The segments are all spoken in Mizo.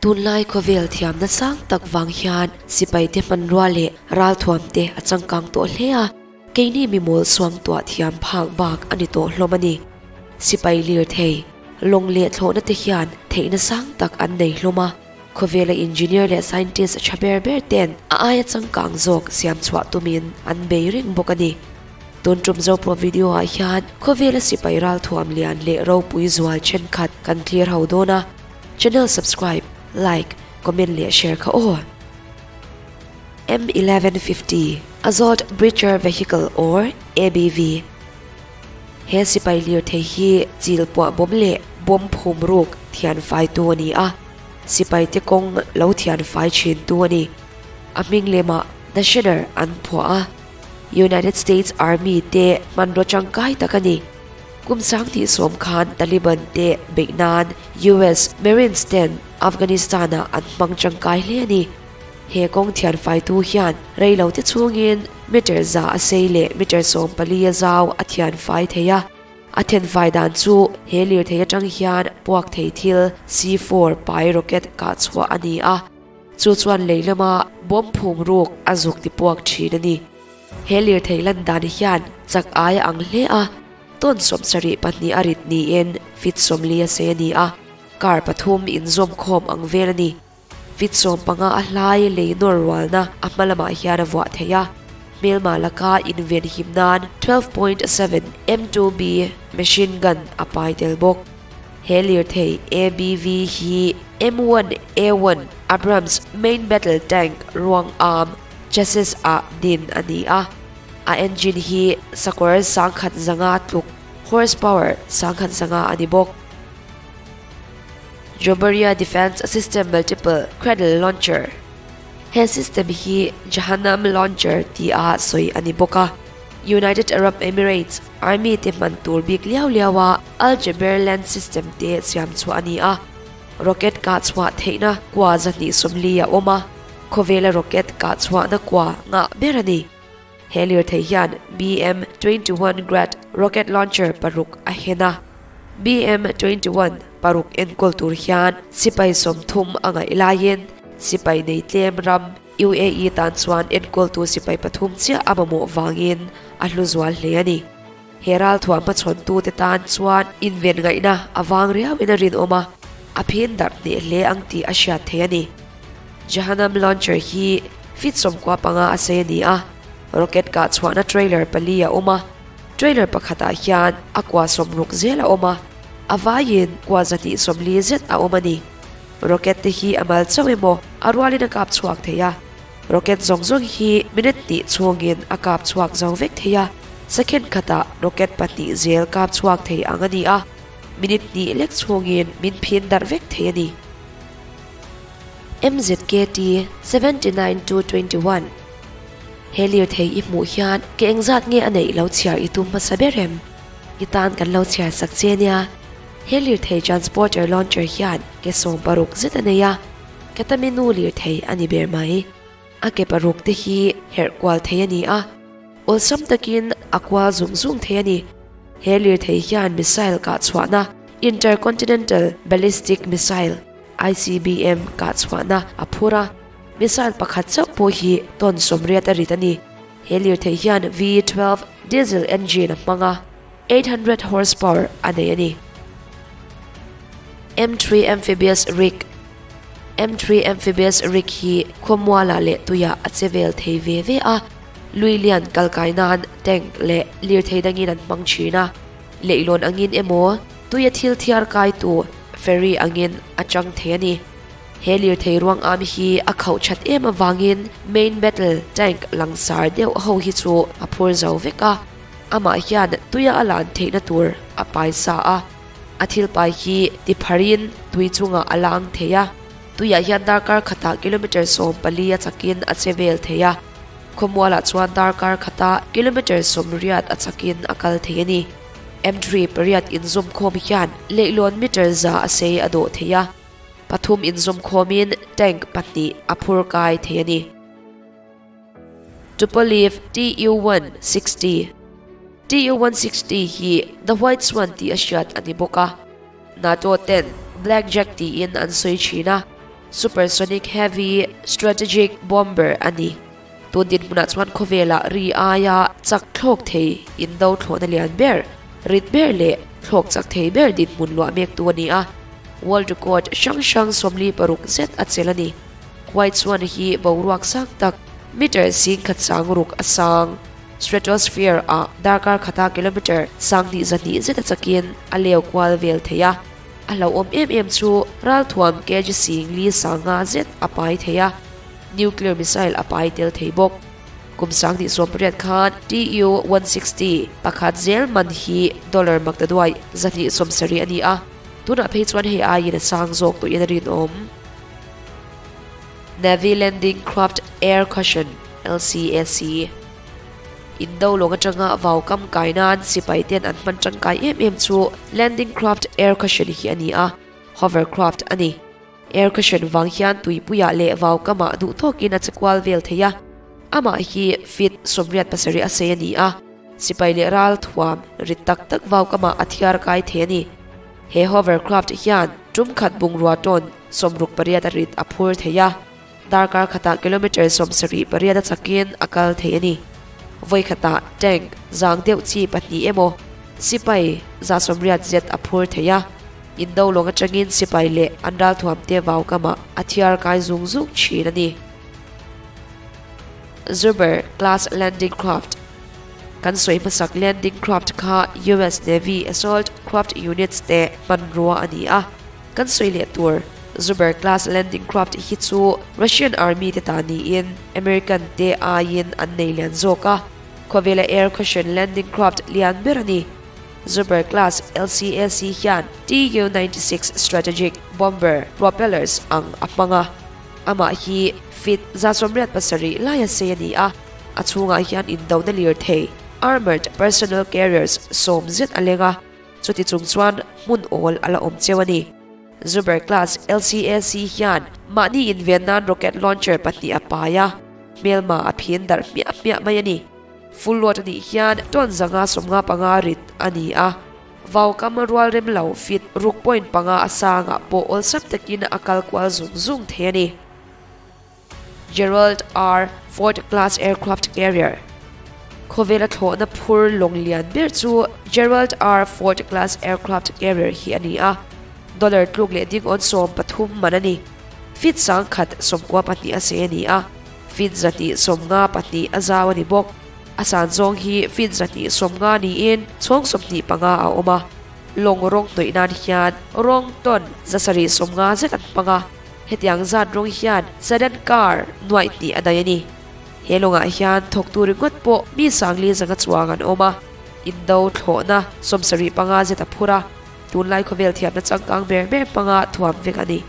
Tunlai khawvel thiamna sang tak vang hian sipaite hmanrua leh ralthuamte a changkang tawh hle a, keini mimawl suangtuah thiam phak bak a ni tawh hlawm a ni. Sipai lirthei, lawng leh thlawhna te hian theihna sang tak an nei hlawm a, khawvela engineer leh scientist tha ber ber ten a aia changkang zawk siam chhuah tumin an bei reng bawk a ni. Tun tum Zopro video ah hian khawvela sipai ralthuam lian leh ropui zual thenkhat kan thlir ho dawn a. Channel subscribe, like, comment leh share kha aw. M1150 Assault Breacher Vehicle or ABV He sipai lirthei hi chil puah bawm leh bawm phum ruk thian fai tu a ni a, sipai te kawng lo thian fai thin tu a ni. A hming lemah The Shinner an phuah a, United States Army te hmanraw tangkai tak a ni. Kum 2010 khan Taliban te beih nan US Marines ten Afghanistan ah an hmang tangkai hle a ni. He kawng thian faitu hian reilo te chhungin meter 100 a sei leh meter 14 a zau a thian fai thei a. A then fai dan chu he lirthei atang hian puak thei thil C4 pai rocket kah chhuah a ni a. Chu chuan leilama bawm phum ruk a zuk ti puak thin a ni. He lirthei lan dan hian chak ai a ang hle a, tawn 72 a rit niin feet 40 a sei a ni a, car pathum inzawm khawm ang vel a ni. Feet 15 a hlai lei nawr rualna a hma lamah hian a vuah thei a, hmelma laka inven him nan 12.7 M2B machine gun a pai tel bawk. He lirthei ABV hi M1A1 Abrams main battle tank ruang am chassis ah din a ni a, a engine hi sakawr 1,100 tluk horsepower 1,100 a ni bawk. Jobaria Defense System Multiple Cradle Launcher He system hi Jahannam Launcher ti a sawi a ni bawk a. United Arab Emirates Army te hman tur bik liau liau a Al Jaber Land System te siam chhuah a ni a. Rocket kah chhuah theihna kua 240 a awm a, khawvela rocket kah chhuahna kua ngah ber a ni. He lirthei hian BM-21 Grad rocket launcher paruk a hen a. BM-21 paruk enkawl tur hian sipai 30 a ngaih laiin sipai nei tlem ram UAE tan chuan enkawltu sipai pathum chiah a mamawh vangin a hlu zual hle a ni. He ralthuam hmachhawntu te tan chuan inven ngaihna a vang riauin a rinawm a, a phin darh hneh hle ang tih a hriat thei a ni. Jahannam launcher hi feet 95 a sei a ni a, rocket kah chhuahna trailer pali a awm a, trailer pakhatah hian a kua 60 zel a awm a, a vaiin kua 240 zet a awm a ni. Rocket te hi a mal chauh emaw a rualin a kap chhuak thei a, rocket zawng zawng hi minute hnih chhungin a kap chhuak zo vek thei a, second khatah rocket pahnih zel kap chhuak thei ang a ni a, minute hnih lek chhungin min phin darh vek thei a ni. MZKT 79221 He lirthei i hmuh hian ke engzat nge a neih lo chhiar i tum hmasa ber em? I tan kan lo chhiar sak che nia. He lirthei transporter launcher hian ke 16 zet a nei a, ketaminu lirthei a ni ber mai. A ke paruk te hi herh kual thei a ni a, awlsam takin a kual zung zung thei a ni. He lirthei hian missile kah chhuahna Intercontinental Ballistic Missile ICBM kah chhuahna a phur a, missile pakhat chauh pawh hi ton 80 a rit a ni. He lirthei hian V12 diesel engine a hmang a, 800 horsepower a nei a ni. M3 Amphibious Rig M3 Amphibious Rig hi khawmuala leh tuia a che vel thei ve ve a, lui lian kalkai nan tank leh lirthei dangin an hmang thin a, leihlawn angin emaw tuia thil thiar kai tu ferry angin a chang thei a ni. He lirthei ruang am hi a khauh that em awangin main battle tank langsar deuh ho hi chu a phur zo vek a, amah hian tuia a lan theihna tur a pai sa a, a thil pai hi ti pharin tui chunga a lang thei a, tuiah hian darkar khatah kilometer 14 a chakin a che vel thei a, khawmualah chuan darkar khata kilometer 80 a chakin a kal thei a ni. M3 pariat inzawm khawm hian leihlawn meter 100 a sei a dawh thei a, pathum inzawm khawmin tank pahnih a phur kai thei a ni. Tupolev Tu-160 Tu-160 hi The White Swan ti a hriat a ni bawk a, NATO ten Blackjack tiin an sawi thin a. Supersonic Heavy Strategic Bomber a ni. Tun dinhmunah chuan khawvelah ri aia chak thlawk thei indo thlawhna lian ber, rit ber leh thlawk chak thei ber dinhmun luah mektu a ni a. World record hrang hrang 46 zet a chelh a ni. White Swan hi boruak sang tak, meter 10,600 a sang, stratosphere ah darkar khata kilometer 1200 zet a chakin a leu kual vel thei a. A hlauhawm em em chu ralthuam kg 4,500 zet a pai thei a, nuclear missile a pai tel thei bawk. Kum 2018 khan Tu-160 pakhat zel man hi dollar maktaduai 270 a ni a. Tunah phei chuan hei aiin a sang zawk tawhin a rinawm. Navy Landing Craft Air Cushion, LCAC. Indo lawng atanga vau kam kai nan sipai ten an hman tangkai em em chu Landing Craft Air Cushion hi a ni a, hovercraft a ni. Air cushion wang hian tuipuia leh vau kama duh tawkin a chekwal vel thei a. Amah hi feet 87 a sei a ni a. Sipai leh ral thuam rit tak tak vau kama a thiar kai the a ni. He hovercraft hian tum khat bungrua ton 68 a rit a phur thei a. Darkar khata kilometer 78 a chakin a kal thei a ni. Voi khata tank zang deuh chi pahnih emaw sipai 180 zet a phur thei a. Indo lawng atangin sipai leh an ral thuam te vau kama a thiar kai zung zung thin a ni. Zubr class landing craft. Kan sawi hmasak landing craft kha US Navy assault craft units te hmanrua a ni a. Kan sawi leh tur Zubr class landing craft hi chu Russian army te ta niin American te aiin an nei lian zawk a. Khawvela air cushion landing craft lian ber a ni. Zubr class LCAC hian Tu-96 strategic bomber propellers ang a hmanga. Amah hi feet 187 lai a sei a ni a. A chhungah hian indo na lir thei armored personnel carriers sawm zet a lenga. Chuti chung chuan hmun awl a la awm cheu a ni. Zubr class LCAC hian mahni inven nan rocket launcher pahnih a pai a. Hmelma a phin darh hmiah hmiah mai a ni. Full load a nih hian ton 155 rit a ni a. Vau kam rual rem lo feet 6.5 a sangah pawh awlsam takin a kal kual zung zung thei a ni. Gerald R. Ford class aircraft carrier. Khawvela thlawhna phur lawng lian ber chu Gerald R. Ford class aircraft carrier hi a ni a. Dollar tluk leh ding awn 13 man a ni. Feet 192 a sei a ni a. Feet 292 a zau a ni bawk. A san zawng hi feet 250 niin chhawng 25 a awm a. Lawng rawng hnawih nan hian rawng ton 750 zet an hmang a. Hetiang zat rawng hian sedan car nuaih hnih a daih a ni. He lawngah hian thawktu ringawt pawh mi 4,100 chuang an awm a. Indo thlawhna 75 zet a phur a. Tunlai khawvel thiamna changkang ber ber hmanga thuam vek a ni.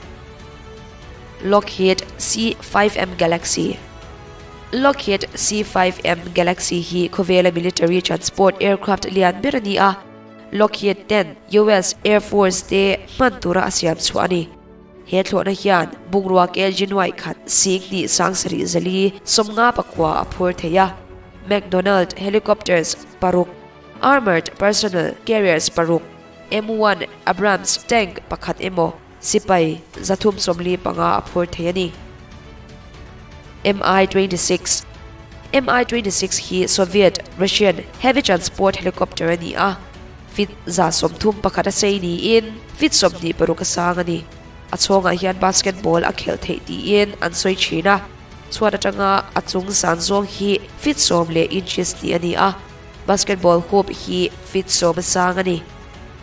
Lockheed C5M Galaxy. Lockheed C5M Galaxy hi khawvela military transport aircraft lian ber a ni a. Lockheed ten US Air Force te hman tura a siam chhuah a ni. He thlawhna hian bungrua kg nuaih khat 2,754 a phur thei a. McDonald helicopters paruk, armored personnel carriers paruk, M1 Abrams tank pakhat emaw sipai 345 a phur thei a ni. Mi-26. Mi-26 hi Soviet Russian heavy transport helicopter a ni a. Feet 131 a sei niin feet 26 a sang a ni. A chhawngah hian basketball a khel theih tiin an sawi thin a. Chhuat atanga a chung san zawng hi feet 10 leh inches ni a ni a. Basketball hoop hi feet 10 a sang a ni.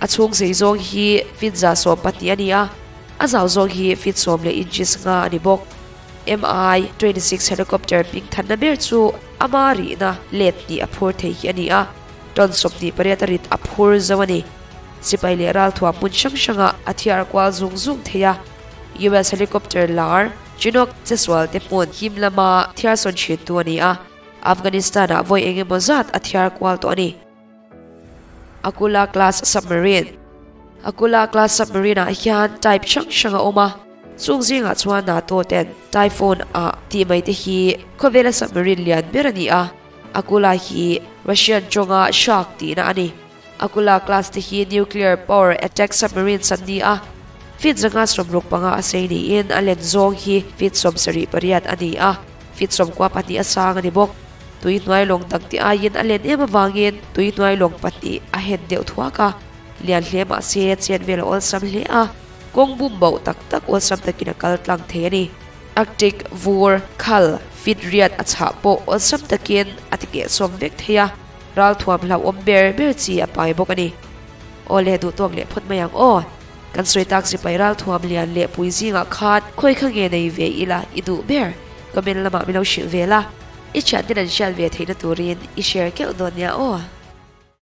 A chhung sei zawng hi feet 112 a ni a. A zau zawng hi feet 10 leh inches nga a ni bawk. Mi-26 helicopter hming thanna ber chu ama rihna let ni a phur thei hi a ni a. Ton 28 a rit a phur zo a ni. Sipai leh ral thuam hmun hrang hranga a thiar kual zung zung thei a. US helicopter lar Chinook cheswal te hmun him lama thiar sawn thin tu a ni a. Afghanistan ah vawi engemaw zat a thiar kual tawh a ni. Akula class submarine. Akula class submarine ah hian type hrang hrang a awm a. Chung zingah chuan NATO ten Typhoon a tih mai te hi khawvela submarine lian ber a ni a. Akula hi Russian tawnga shark tihna a ni. Akula class te hi nuclear power attack submarines an ni a. Feet 165 a sei niin a len zawng hi feet 78 a ni a, feet 92 a sang a ni bawk. Tui hnuai lawng dang te aiin a len em avangin tui hnuai lawng pahnih a hen deuh thuak a, lian hle mah se chen vel a awlsam hle a, kawng bum bauh tak tak awlsam takin a kal tlang thei a ni. Arctic vur, khal, feet riat a chhah pawh awlsam takin a ti kehsawm vek thei a, ralthuam hlauhawm ber ber chi a pai bawk a ni. Aw le duhtawk leh phawt mai ang aw. Kan sawi tak sipai ralthuam lian leh pui zingah khan khawi kha nge nei ve ila i duh ber? Comment lamah min lo hrilh ve la. I thianten an hriat ve theihna turin i share keuh dawn nia aw.